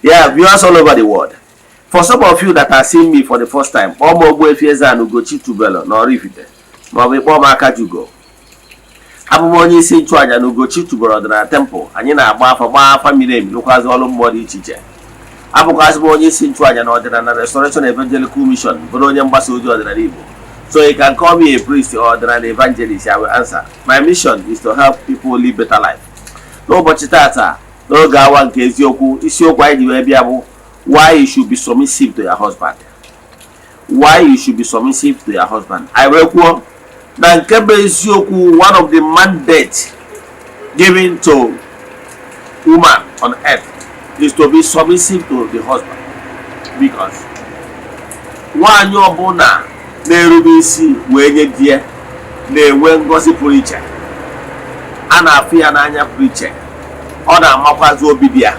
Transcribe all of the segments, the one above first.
Yeah, viewers all over the world. For some of you that are seeing me for the first time, kpọọ m Ogbuefi Eze-Ana Ugochi Tubelu na Oraifite, maọbụ ịkpọọ m Akajugo. Abụ m onye isi nchụaja na Ugochi Tubelu Ọdịnala Temple. Anyị na-agba afa, gbaa afa miri emi, rụkwazị ọrụ mmụọ dị iche iche. Abụkwazị m onye isi nchụaja na Ọdịnala Restoration Evangelical Mission, bụrụ onye mgbasa ozi ọdịnala Igbo. So you can call me a priest or ọdịnala evangelist, I will answer. My mission is to help people live better life. N'ụbọchị tata, n'oge awa nke eziokwu, isiokwu anyị ji wee bịa bụ why you should be submissive to your husband. Why you should be submissive to your husband. Anyị wee kwuo na nke bụ eziokwu, one of the mandate given to woman on earth is to be submissive to the husband, because nwaanyị ọbụla na-erube isi wee nye di ya na-enwe ngọzi pụrụ iche, a na-afụ ya n'anya pụrụ iche, ọ na-amakwazi obi di ya.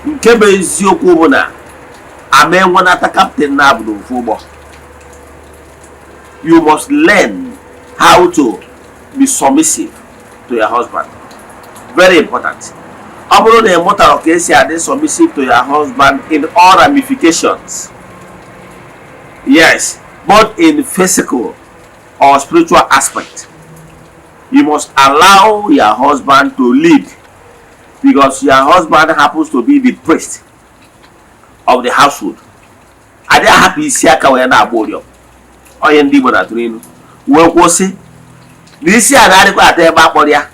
Nke bụ eziokwu bụ na ama enwenata captain na-abụ n'ofu ụgbọ. You must learn how to be submissive to your husband. Very important. Ọ bụrụ na ị mụtara ka esi adị submissive to your husband in all ramifications, yes, both in physical or spiritual aspect, you must allow your husband to lead, because your husband happens to be the priest of the household. Adịghị ahapụ isi aka wee na-agba ụrịọm. Onye ndị Igbo na-atụrụ ilu wee kwụsị na isi a na-adịkwa ata ebe a kpọrọ ya,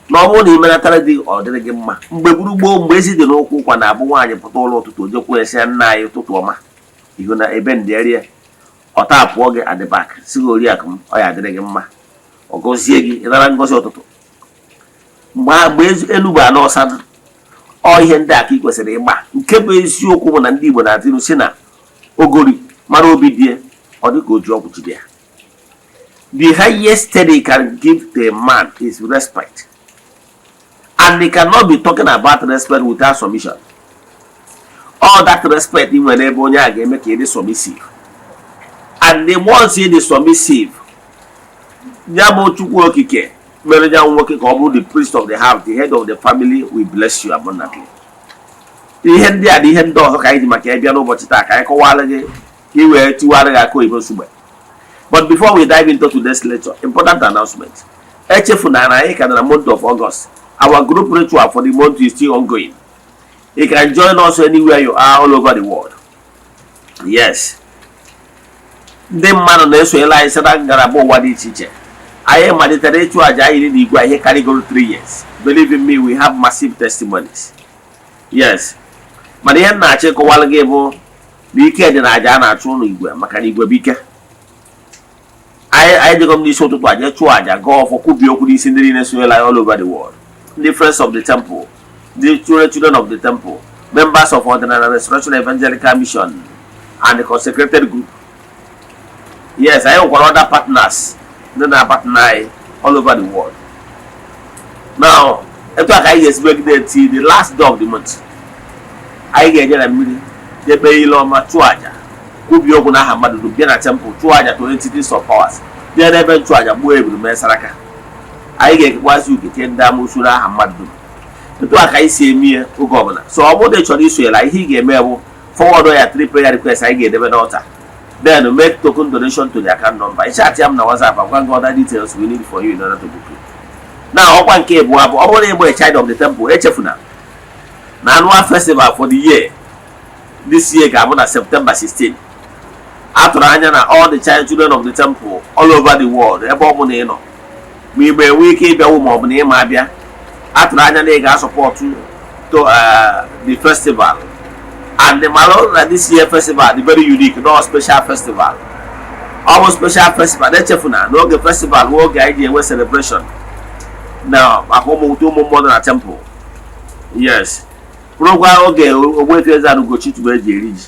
na ọ bụrụ na ị menatara di, ọ dịrị gị mma. Mgbe gburu gboo, mgbe ezi dị n'ụkwụ ụkwa, na-abụ nwaanyị pụta ụlọ ụtụtụ, ojekwu esi ya, "Nna anyị, ụtụtụ ọma." Ihu na ebe ndị erie ọta pụọ gị at the back, si gị, "Oriakụ m, ọ ya adịrị gị mma." Ọ gọzie gị, ịnara ngọzi ụtụtụ. Mgbe elu bụ anọ ọsa, ọ ihe ndị a ka ị kwesịrị ịgba. Nke bụ eziokwu bụ na ndị Igbo na-atịrụ si na ogori mara obi die, ọ dị ka oji ọgwụ jide ya. The highest thing he can give to a man is respect, and they cannot be talking about respect without submission. All that respect ị nwere ebe onye a ga-eme ka ị dị submissive, and the once ị dị submissive, ya bụ Chukwu Okike mere ya nwoke ka ọ bụrụ the priest of the house, the head of the family, will bless you abundantly. Ihe ndị a na ihe ndị ọzọ ka anyị ji maka ya bịa n'ụbọchị taa, ka anyị kọwara gị ka ị wee tiwara gị aka oyibo nsugbe. But before we dive into today's lecture, important announcement. Echefuna na anyị ka nọ na month of August. Our group ritual for the month is still ongoing. You can join us anywhere you are all over the world. Yes, ndị mmadụ na-esonyere anyị site na ngalaba ụwa dị iche iche. Anyị malitere ịchụ àjà anyị n'igwe ihe karịgoro 3 years. Believe in me, we have massive testimonies. Yes, mana ihe m na-achọ ịkọwara gị bụ na ike dị na àjà a na-achụ ụlọ igwe, maka na igwe bụ ike. Anyị dịgọ m n'isi ụtụtụ aja chụọ àjà, gaa ọfọ, kwubie okwu n'isi ndị niile sonyere anyị all over the world, ndị friends of the temple, the children of the temple, members of Ọdịnala Restoration Evangelical Mission and the consecrated group. Yes, anyị nwekwara other partners, ndị na-partner anyị all over the world. Now, etu a ka anyị ga-esi megide till the last day of the month. Anyị ga-eje na mmiri jee kpee ile ọma, chụọ àjà, kwubie okwu n'aha mmadụ dum, bịa na temple chụọ àjà to entities of powers, bịa n'ebe nchụàjà gbuo eburu, mee saraka. Anyị ga-ekekwazi uke ke ndị amoosu n'aha mmadụ dum. Etu a ka anyị si eme ya oge ọbụla. So ọ bụrụ na ị chọrọ isonyere, ihe ị ga-eme bụ forward ya three prayer request anyị ga-edebe n'altar, then make token donation to the account number. Ị chat ya m na WhatsApp, agwa gị other details we need for you in order to book you. Na ọkwa nke abụọ bụ, ọ bụrụ na ị bụ a child of the temple, echefuna na annual festival for the year this year ga-abụ na September 16. A tụrụ anya na all the children of the temple all over the world, ebe ọ bụla ị nọ, ma ị ma enwe ike ịbịanwu ma ọ bụ na ị ma abịa, a tụrụ anya na ị ga-asupport to the festival. And the malo na this year festival dị very unique, no special festival. Ọ bụ special festival. Echefuna n'oge festival bụ oge anyị ji enwe celebration na maka ụmụ mmụọ na temple. Yes, bụrụkwa oge Ogbuefi Eze-Ana Ugochi tubelu eji eri ji.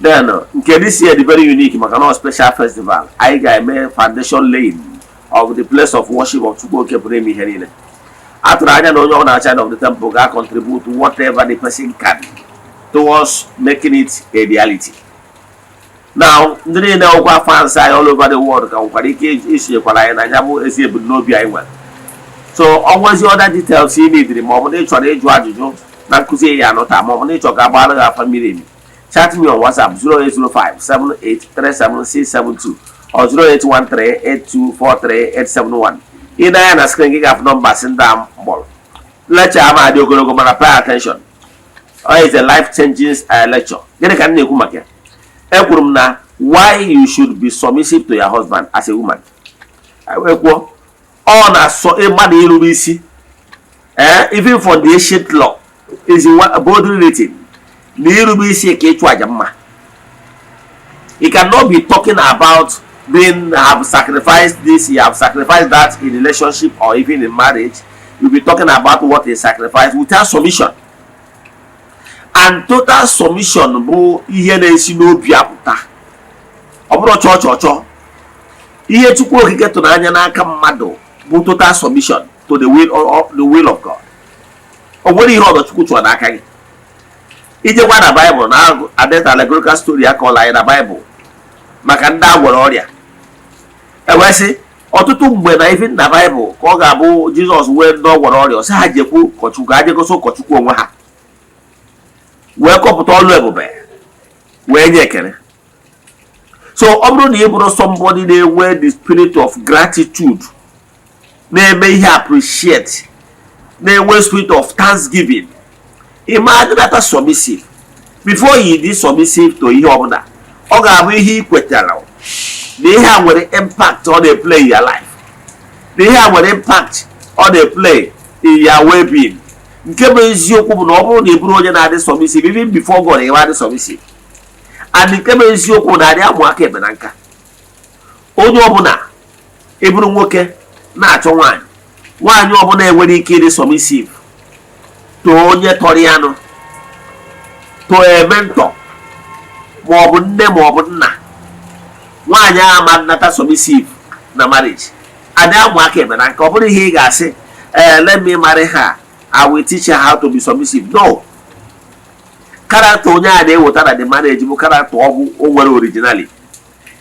Then nke this year dị very unique maka na special festival, anyị ga-eme foundation laying of the place of worship of Chukwu Oke pụrụ ime ihe niile. A tụrụ anya na onye ọbụla child of the temple ga-contribute whatever the person can towards making it a reality. Now, ndị niile nwekwa fans anyị all over the world ka nwekwara ike isonyekwara anyị na ya bụ ezi ebumnobi anyị nwere. So ọ nwezi other details ị neediri, ma ọ bụ na ị chọrọ ịjụ ajụjụ. Na nkụzi ya anọta, ma ọ bụ na ịchọ ka agbara gị afa miri emi, chat me on WhatsApp 0805 7837672 or 08138243871. Ị na-anya na screen gị, ga-afụ nọmba si ndị a mkpọrọ. Lecture ama adị ogologo, mana pay attention. Ọ is a life changing lecture. Gịnị ka m na-ekwu maka ya? Ekwuru m na why you should be submissive to your husband as a woman. Ekwuo ọ na-asọ mmadụ irube isi. Even for the ancient law is boldly written na irube isi ka ịchụ aja mma. You cannot be talking about being have sacrificed this, you have sacrificed that in relationship or even in marriage. You'll be talking about what is sacrificed without submission. And total submission bụ ihe na-esi n'obi apụta. Ọ bụrụ chọọ chọọ chọọ, ihe Chukwu Okike tụrụ anya n'aka mmadụ bụ total submission to the will of God. O nwere ihe ọzọ Chukwu chọrọ n'aka gị. Ijekwa na Baịbụl, na adeta allegorical story akọọla anyị na Baịbụl maka ndị a gwọrọ ọrịa, ewesị ọtụtụ mgbe na ife na Baịbụl ka ọ ga-abụ Jizọs wee ndị ọ gwọrọ ọrịa, ọsị ha jekwu ụkọchukwu, ha jegosi ụkọchukwu onwe ha, wee kọpụta ọlụ ebube, wee nye ekele. So ọ bụrụ na ị bụrụ somebody na-enwe the spirit of gratitude, na-eme ihe appreciate, na-enwe spirit of thanksgiving, ịma submissive. Before you dị submissive to ihe ọbụla, ọ ga-abụ ihe ị kwetara na ihe a nwere impact ọ na-play in your life, na ihe a nwere impact ọ na-play in your well-being. Nke bụ eziokwu bụ na ọ bụrụ na ị bụrụ onye na-adị submissive, even before God, ị adị submissive. And nke bụ eziokwu na adị amụ aka ebe na nka onye ọbụla ịbụrụ nwoke na-achọ nwaanyị, nwaanyị ọbụla enwere ike ịdị submissive to onye tọrọ ya nụ, to a mentor, ma ọ bụ nne ma ọ bụ nna, nwaanyị ama nnata submissive na marriage. Adị amụ aka ebe na nka. Ọ bụrụ ihe ị ga-asị, "Ee, let me marry her, I will teach her how to be submissive." No character onye a na-eweta na the marriage bụ character ọ bụ o nwere originally.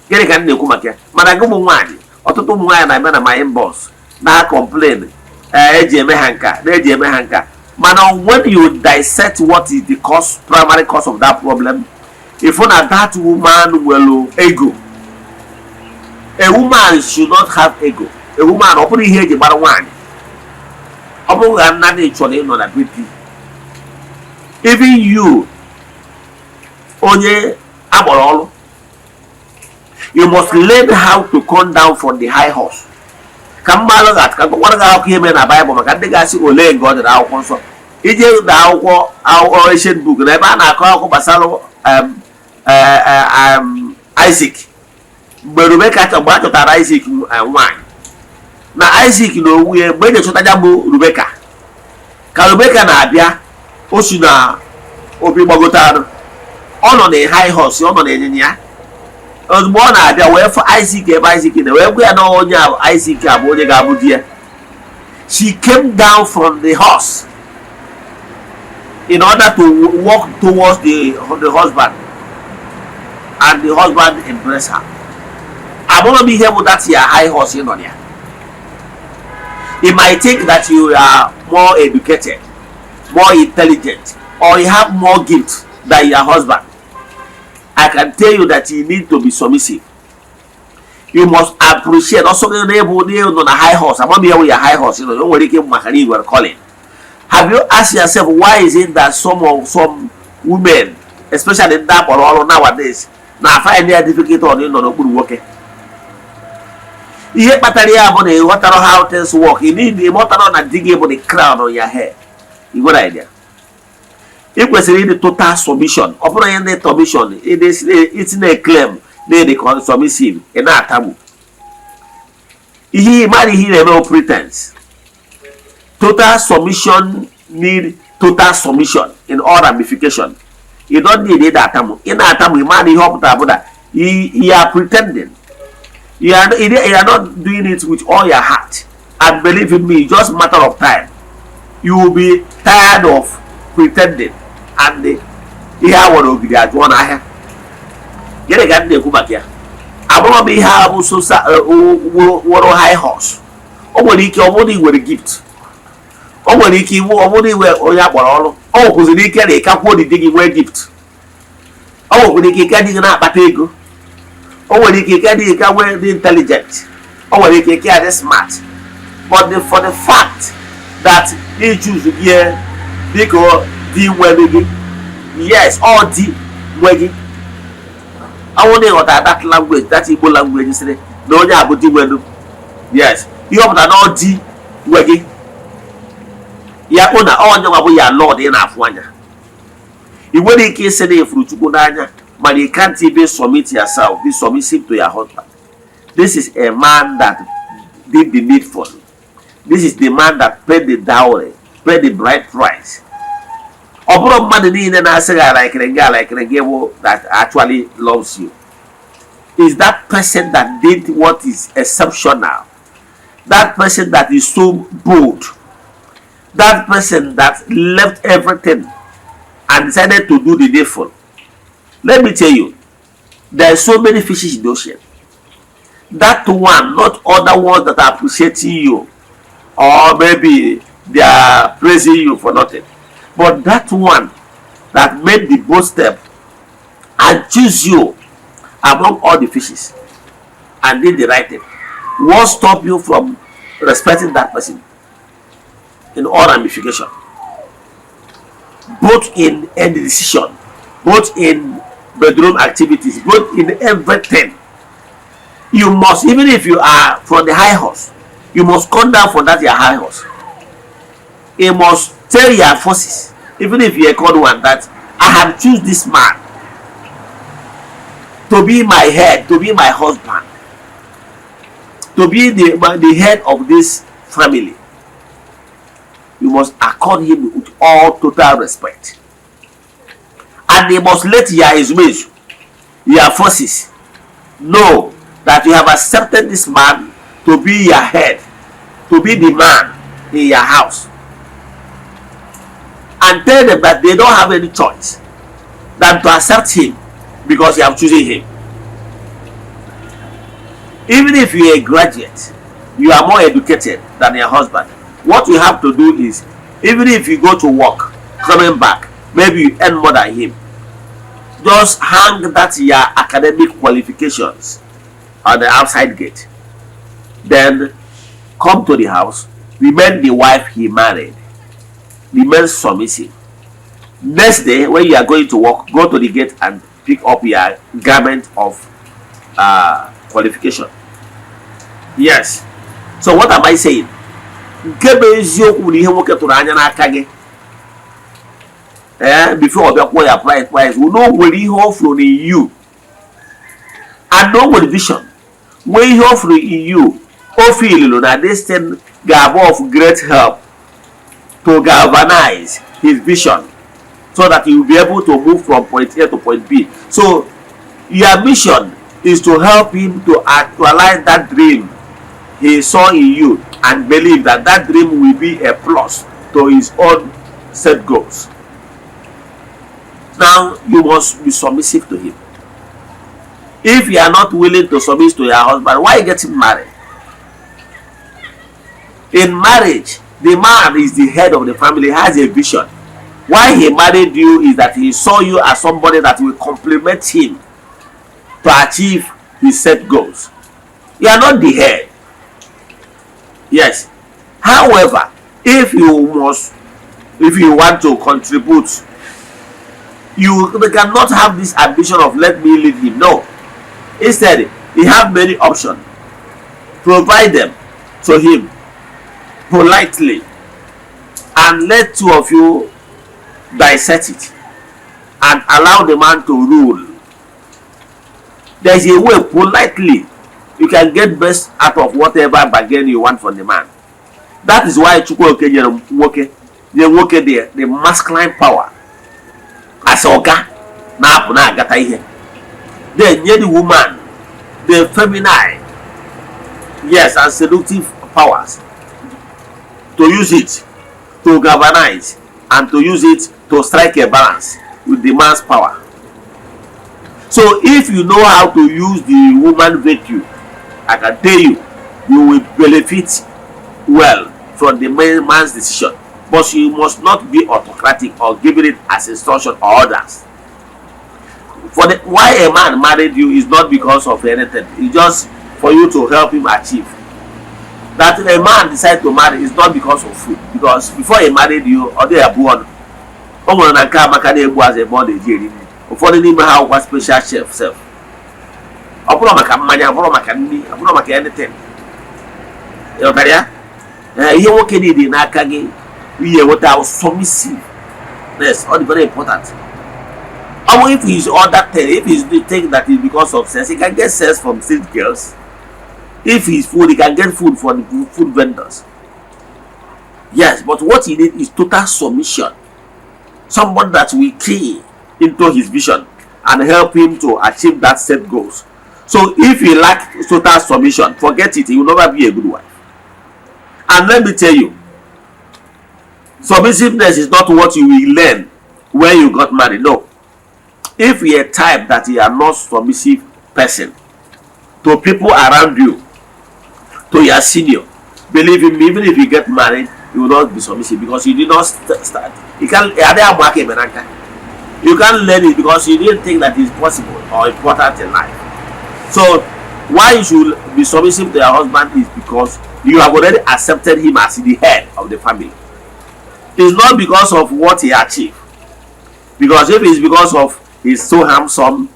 Gịnị ka m na-ekwu maka ya? Mana gị ụmụ nwaanyị, ọtụtụ ụmụ nwaanyị na-abịa na my inbox na complain, ee, eji eme ha nka, na-eji eme ha nka. Mana when you dissect what is the cause, primary cause of that problem, if na that woman nwere ego. A woman should not have ego. A woman, ọ bụrụ ihe eji gbara nwaanyị, ọ bụrụ na nna na chọrọ ịnọ na be di, even you onye agbara ọrụ, you must learn how to come down from the high horse. Ka mmalụ ga ka gwara gị akụkọ ihe mere na Baịbụl, maka ndị ga-asị ole nke ọ dị n'akwụkwọ nsọ. Ije na akwụkwọ ancient book, na ebe a na-akọ akụkọ gbasara Isaac, mgbe Rebeka, mgbe a chọtara Isaac nwaanyị, na Isaac na onwe ya, mgbe e ji ya bụ Rebeka, ka Rebeka na-abịa, o si na obi gbagote arụ, ọ nọ na high horse, ọ nọ na ịnyịnya ya. Ozugbo ọ na-abịa, wee fụ Isaac ebe Isaac na, wee gwa ya na onye a Isaac a bụ onye ga-abụ di ya. She came down from the horse in order to walk towards the husband, and the husband embraced her. Abụrụ m ihe bụ that ya high horse ị nọ na ya. You might think that you are more educated, more intelligent, or you have more gift than your husband. I can tell you that you need to be submissive. You must appreciate. Also, gị na-ebu nọ na high horse, amaghị ihe wụ ya high horse nọ. O nwere ike maka na ị nwere calling. Have you asked yourself why is it that some women, especially ndị akpọrọ ọrụ nowadays, na find ya difficult ọ ịnọ n'okpuru nwoke? Ihe kpatara ya bụ na ị ghọtara how things work. Ị need ịghọtara na di gị bụ the crown on your head. Ị nwere idea, ị kwesịrị ịdị total submission. Ọ bụrụ ihe ndị submission iti na-eclaim na ịdị submissive, ị na-atagbu ihe mmadụ, ihe ị na-eme bụ pretense. Total submission need total submission in all ramification. You don't need ịda atamu. Ị na-atamu, ị ma na ihe ọ pụtara bụ na you are pretending. You are not doing it with all your heart. And believe in me, just matter of time, you will be tired of pretending. And ihe a nwere ogiri ajụọ n'ahịa. Gịnị ka m na-ekwu maka ya? Abụrụ m ihe a bụ sosa nwere high horse. O nwere ike ọ bụrụ na ị nwere gift, o nwere ike iwu ọ bụrụ iwe onye akpọrọ ọrụ. O nwekwụziri ike na ịkakwuo di gị nwee gift. O nwekwara ike ike dị gị na-akpata ego. O nwere ike ike dị gị ka nwee dị intelligent. O nwere ike ike adị smart, but for the fact that ị choose gị dịka di nwere gị, yes, ọ di nwe gị. Ọnwụ na ịghọta that language, that Igbo language, sịrị na onye a bụ di nwelu, yes, ihe ọ pụtara na ọ di nwe gị ya kpụ na onye nwa bụ ya Lord ị na-afụ anya. Ị nwere ike ịsị na ịfụrụ Chukwu n'anya, mana you can't even submit yourself, be submissive to your husband. This is a man that did the needful. This is the man that paid the dowry, paid the bride price. Ọ bụrụ mmadụ niile na-asị gị alaikere gị, alaikere gị bụ that actually loves you. Is that person that did what is exceptional, that person that is so bold, that person that left everything and decided to do the needful. Let me tell you, there are so many fishes in the ocean. That one, not other ones that are appreciating you or maybe they are praising you for nothing, but that one that made the bold step and choose you among all the fishes and did the right thing. What stop you from respecting that person in all ramification, both in any decision, both in bedroom activities, both in everything? You must, even if you are from the high horse, you must come down from that your high horse. You must tell your forces, even if you are called one, that I have choose this man to be my head, to be my husband, to be the head of this family. You must accord him with all total respect, and they must let your ezumezu, your forces, know that you have accepted this man to be your head, to be the man in your house, and tell them that they don't have any choice than to accept him because you have chosen him. Even if you are a graduate, you are more educated than your husband, what you have to do is, even if you go to work, coming back, maybe you earn more than him, just hang that your academic qualifications on the outside gate, then come to the house, remain the wife he married, remain submissive. Next day when you are going to work, go to the gate and pick up your garment of qualification. Yes. So what am I saying? Nke bụ eziokwu na ihe nwoke tụrụ anya n'aka gị ee before ọ bịa kwụọ ya bride price, na o nwere ihe ọ fụrụ in you, and o nwere vision, nwee ihe ọ fụrụ in you. O feelilu na this thing ga-abụ of great help to galvanize his vision so that he will be able to move from point A to point B. So your mission is to help him to actualize that dream he saw in you and believe that that dream will be a plus to his own set goals. Now, you must be submissive to him. If you are not willing to submit to your husband, why getting married? In marriage, the man is the head of the family, has a vision. Why he married you is that he saw you as somebody that will complement him to achieve his set goals. You are not the head. Yes. However, if you want to contribute, you cannot have this ambition of "Let me lead him." No. Instead, he have many options. Provide them to him politely and let two of you dissect it and allow the man to rule. There is a way politely you can get best out of whatever bargain you want from the man. That is why Chukwu nyere nwoke, nye nwoke the masculine power as ọga na-apụ na-agata ihe, then nye the woman the feminine, yes, and seductive powers to use it to galvanize and to use it to strike a balance with the man's power. So if you know how to use the woman virtue, I can tell you, you will benefit well from the man's decision. But you must not be autocratic or giving it as instruction or orders. For the why a man married you is not because of anything. It's just for you to help him achieve. That a man decide to marry is not because of food. Because before he married you, ọ dịghị abụọ ọnụ. O nwere na nke amaka na-egbu azụ ebe ọ na-eji eri nri. Ụfọdụ n'ime ha akwụkwa special chef sef. Ọ bụrụ maka mmanya, ọ bụrụ maka nri, ọ bụrụ maka anything. Ịghọtara ya? Ee, ihe nwoke niile n'aka gị ihe enweta submissiveness, ọ dị very important. Ọ bụ if he's other thing, if he's the thing that is because of sex, he can get sex from street girls. If he's food, he can get food from the food vendors. Yes, but what he need is total submission. Someone that will key into his vision and help him to achieve that set goals. So if he lack total submission, forget it, he will never be a good wife. And let me tell you, submissiveness is not what you will learn when you got married. No. If you're a type that you are not submissive person to people around you, to your senior, believe in me, even if you get married, you will not be submissive because you did not start. You can't, you can't learn it because you didn't think that it's possible or important in life. So, why you should be submissive to your husband is because you have already accepted him as the head of the family. It's not because of what he achieved. Because if it's because of he's so handsome,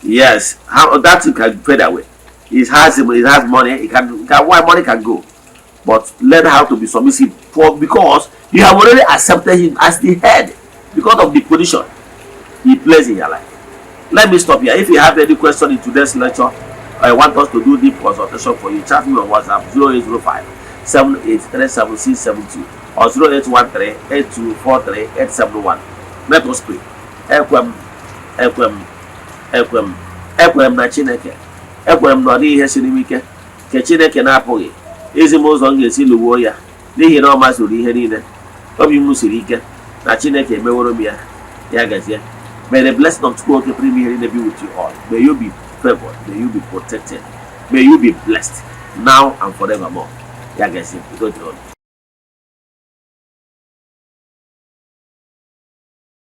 yes, how that can fade away. He has money, he can why money can go. But learn how to be submissive for because you have already accepted him as the head because of the position he plays in your life. Let me stop here. If you have any question in today's lecture, I want us to do deep consultation for you, chat me on WhatsApp 0805 7837672 or 0813 8243 871. Let us pray. Ekwe m, ekwe m, ekwe m, ekwere m na Chineke. Ekwere m na ọ dịghị ihe siri m ike nke Chineke na-apụghị izi m ụzọ m ga-esi lụgbuo ya, n'ihi na ọ mazuru ihe niile. Obi m siri ike na Chineke emeworo m ya. Ya gazie. May the blessing of Chukwu Okike pụrụ ime ihe niile be with you all. May you be favored, may you be protected, may you be blessed now and forevermore. Ya gazie. Udo dịrị unu.